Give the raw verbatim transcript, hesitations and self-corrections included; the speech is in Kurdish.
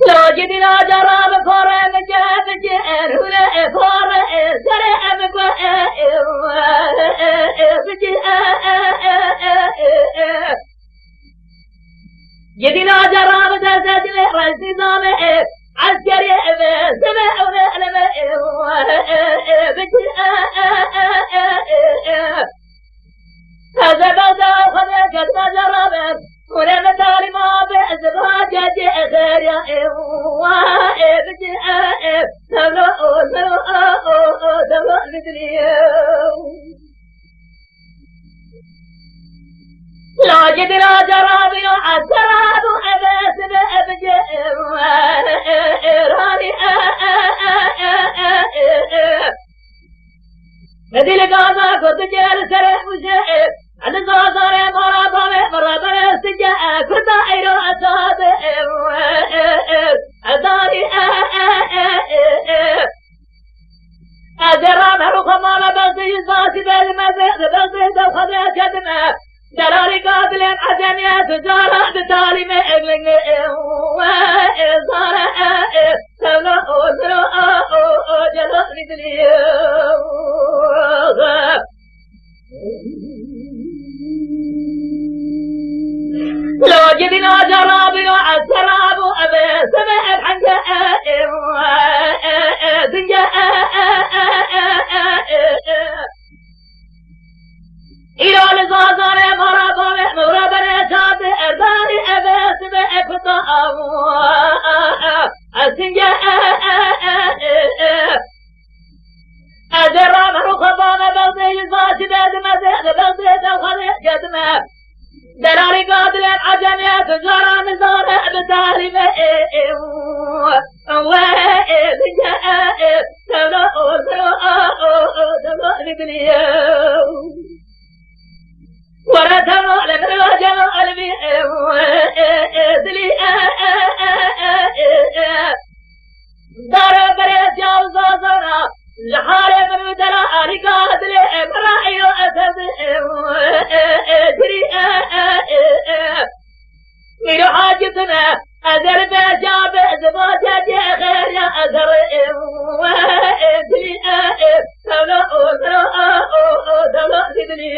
Lacê dîna cara bi kore min ce min ce erhûne e kore e sere em ku e e e e min ce e e e e e e. Yedîna cara bi derde dilê reştî zame e eskerê e ve seme ewne eleme e e e min ce e e e e e e. Ez ê bexda Xwedê ketime cera ber, hûn ê min talîma bi, ez ba cecê xêriya ê wa ê bicî e e, tevlo o, tevlo o, o, o, tevlo li dilî. Lacê dila cera bîyo, ez cera bû, ebe sibe, ebe cê e, e, e, e, ranî e, e, e, e, e, e, e. Hedi li gaza kurdu gel sere uje e. Hedi zazare mara bave mara bere sike e. Kurda eyro atade e. Edari e e e e e. Edera meru kamala bazı yüzbaşı belmez e. Bazı da fazla kedime. Delali gadilem acemiye tüccara de talime evlenge e. Zara e e. Tevla o zero o o o. Delali diliye. Lacê dîna cara bîyo, ez cera bû, ebe sebe e henge e e e e e e. Îro li zazarê mara bavê mewra berê çatê erdanî eve sibe e kuta avu. Ez singe e e e e e. Ez ê rameru xwe bame bexdê yüzbaşı derdime de, de bexdê de xwe de gedime. Delalî gadilên acemiye tijara nizane bi talîme e e. We e linge e e. Tevlo o zero a o o tevlo li biliye. Were tevlo li min ve ceno elvî e e e e dilî e e e e e e. Dara berê cewza zana. Ji halê min û dela alîka dilê e mira îro e tevdi e e e e dilî e e e e. Îro hacî tune, ez ê li bêja bi, ez ê bacê cê xêriya, ez ê rê, e, e, e, e, e, tevlo, o, zero, a, o, o, tevlo, didilî.